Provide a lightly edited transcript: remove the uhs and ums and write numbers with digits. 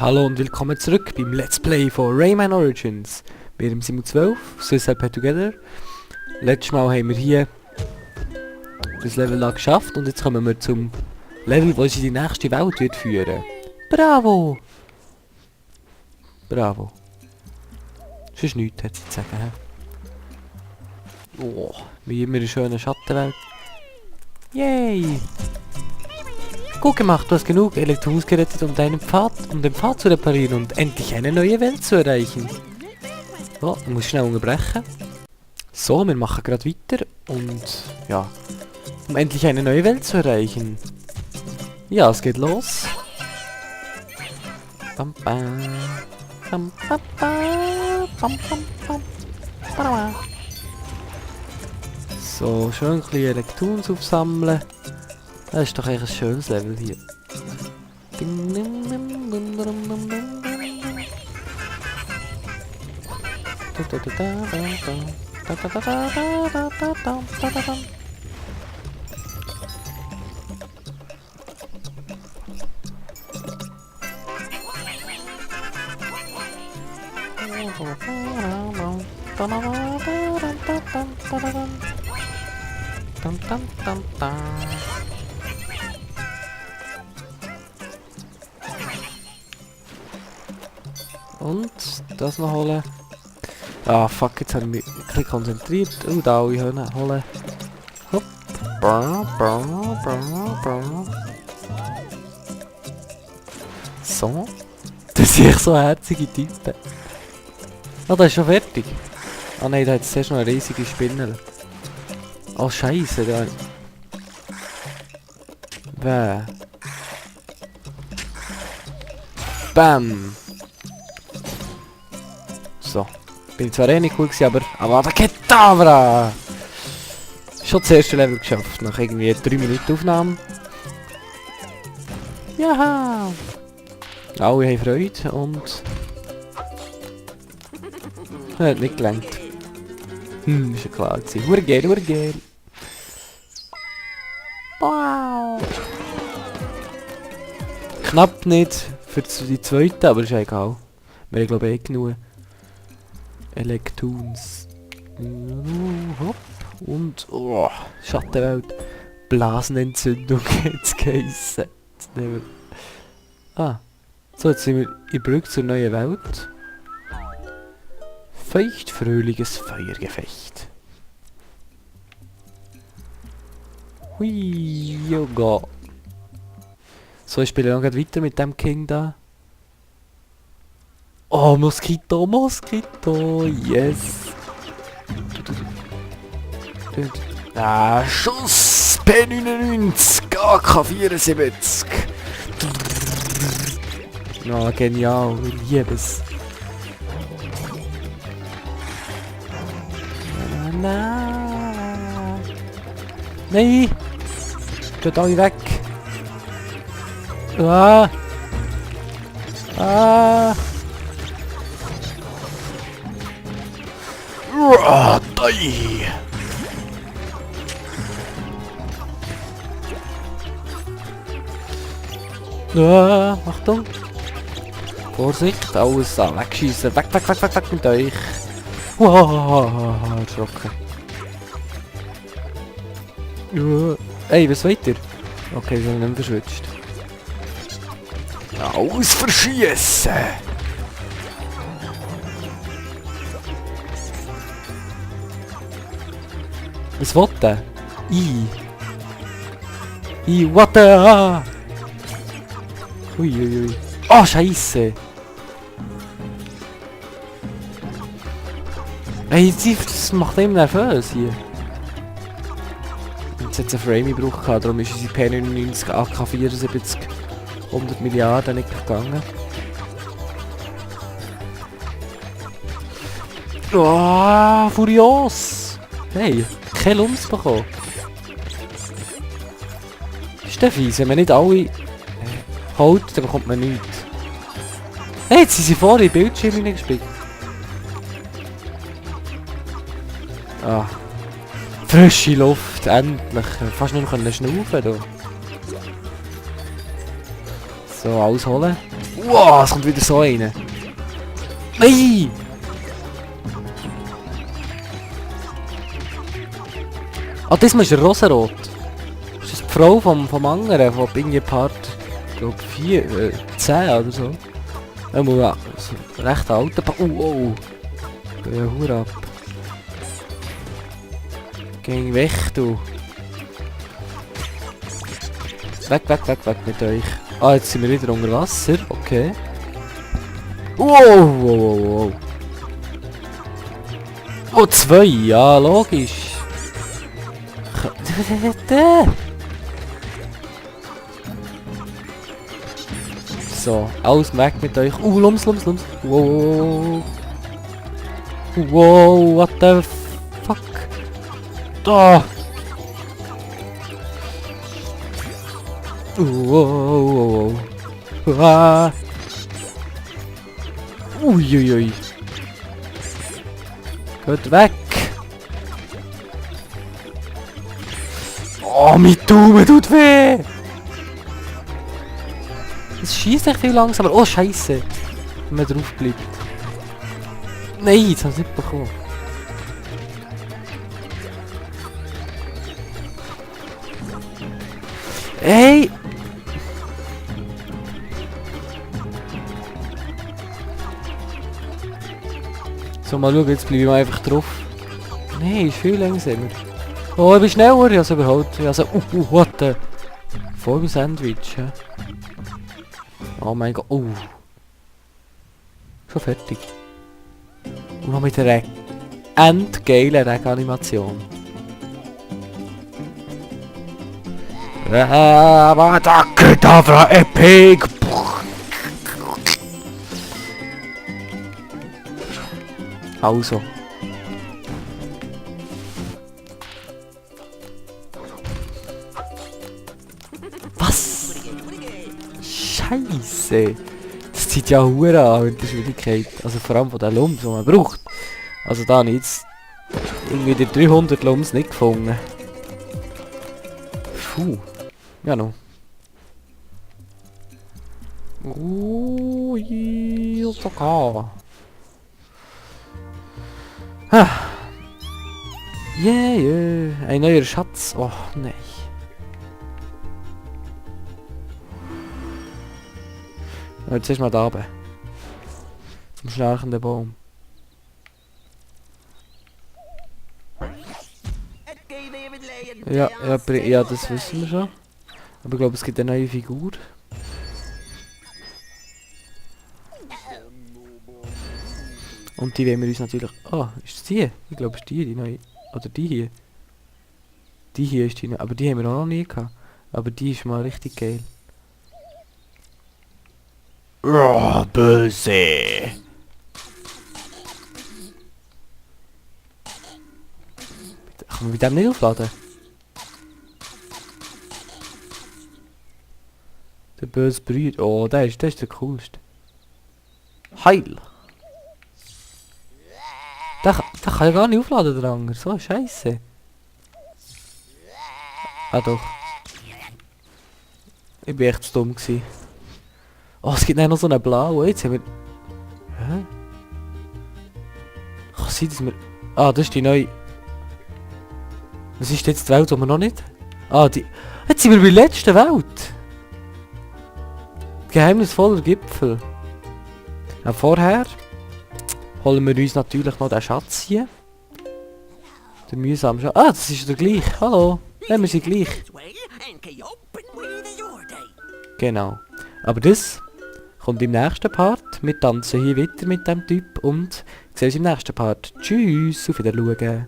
Hallo und willkommen zurück beim Let's Play von Rayman Origins. Wir sind im Simu 12, Swiss Play Together. Letztes Mal haben wir hier das Level da geschafft und jetzt kommen wir zum Level, das uns in die nächste Welt wird führen. Bravo! Bravo. Das ist nichts, hätte ich zu sagen. Oh, wie immer eine schöne Schattenwelt. Yay! Gut gemacht, du hast genug Elektrons gerettet, um den Pfad zu reparieren und endlich eine neue Welt zu erreichen. Oh, ich muss schnell unterbrechen. So, wir machen gerade weiter und ja, um endlich eine neue Welt zu erreichen. Ja, es geht los. Bam, bam. Bam, bam, bam. Bam, bam, bam. Bam. So, schön ein bisschen Elektrons aufsammeln. Das ist doch eigentlich ein schönes Level hier. Und das noch holen. Ah fuck, jetzt habe ich mich ein bisschen konzentriert. Oh, da alle Hörner holen. Hopp. So. Das sind echt so herzige Typen. Ah, das ist schon fertig. Ah nein, da hat es zuerst noch eine riesige Spinne. Oh Scheiße, da. Wer? Bam! So. Bin zwar eh nicht cool gewesen, aber Avada Kedavra! Schon das erste Level geschafft, nach irgendwie 3 Minuten Aufnahme. Jaha! Alle haben Freude und... Hat nicht gelangt. Ist ja klar gewesen. Urgeil. Wow! Knapp nicht für die zweite, aber ist ja egal. Wir haben glaube ich genug Elektrons. Hopp. Und oh, Schattenwelt. Blasenentzündung jetzt geheissen. Ah. So, jetzt sind wir in der Brücke zur neuen Welt. Feuchtfröhliches Feuergefecht. Hui, Yoga. So, ich spiele noch weiter mit dem King da. Oh, Moskito, yes. Ah, Schuss, P99, AK74. Na, genial, ich liebe es. Nein! Geht alle weg! Ah! Ah! Die! Ah, Achtung! Vorsicht, alles wegschießen! Weg mit euch! Wow, erschrocken. Ey, was weiter? Okay, wir sind nicht mehr verschwitzt. Alles verschießen! Was will der? What the... Ui. Oh, Scheiße! Ey, das macht ihm nervös hier. Jetzt hat es einen Frame gebraucht, darum ist unsere P99 AK74 100 Milliarden nicht gegangen. Oh, furios! Hey, kein Lumps bekommen. Ist der fies, wenn man nicht alle holt, dann bekommt man nichts. Hey, jetzt sind sie vorne in den Bildschirm hineingespielt. Ah. Frische Luft, endlich. Fast nur noch schnaufen hier. So, alles holen. Wow, es kommt wieder so eine. Nein! Ah, diesmal ist er rosarot. Das ist die Frau vom anderen, von irgendwie Part, ich glaube 10 oder so. Ja, so recht alter oh. Ja, Hur ab. Geh weg, du. Weg mit euch. Ah, jetzt sind wir wieder unter Wasser. Okay. Wow. Oh, 2. Ja, logisch. So, alles weg mit euch. Lums. Wow. Wow, what the fuck? Da. Wow. Ah. Uiuiui. Geht weg. Oh, mein Daumen tut weh. Es schießt echt viel langsamer. Oh, Scheiße. Wenn man drauf bleibt. Nein, jetzt habe ich es nicht bekommen. Hey! So, mal schauen, jetzt bleibe ich mal einfach drauf. Nein, ist viel langsamer. Oh, ich bin schneller, ja, so überholt. Also, what the... Voll im Sandwich, ja. Oh mein Gott, Schon fertig. Und noch mit der endgeilen Reganimation. Kedavra Epic! Also. Was? Scheiße! Das zieht ja Hure an mit der Schwierigkeit. Also vor allem von den Lums, die man braucht. Also da habe ich jetzt irgendwie die 300 Lums nicht gefunden. Puh. Ja noch. Sogar. Yeah. Ein neuer Schatz. Oh, nein. Jetzt ist mal da oben. Zum schnarchenden Baum. Ja, das wissen wir schon. Aber ich glaube, es gibt eine neue Figur. Und die wollen wir uns natürlich... Ah, ist es die? Ich glaube, es ist die neue... Oder die hier. Die hier ist die neue. Aber die haben wir auch noch nie gehabt. Aber die ist mal richtig geil. Oh, böse! Kann man mit dem nicht aufladen? Der böse Brüder. Oh, der ist der coolste. Heil! Der kann ja gar nicht aufladen, der Anger. So scheiße. Ah doch. Ich bin echt zu dumm gewesen. Oh, es gibt noch so einen blauen. Jetzt haben wir... Hä? Kann sein, dass wir... Ah, das ist die neue... Was ist jetzt die Welt, die wir noch nicht... Ah, die... Jetzt sind wir bei der letzten Welt! Geheimnisvoller Gipfel. Ja, vorher... holen wir uns natürlich noch den Schatz hier. Der mühsame Schatz. Ah, das ist der gleich. Hallo. Nein, wir sind gleich. Genau. Aber das kommt im nächsten Part. Wir tanzen hier weiter mit dem Typ und sehen uns im nächsten Part. Tschüss, auf Wiedersehen.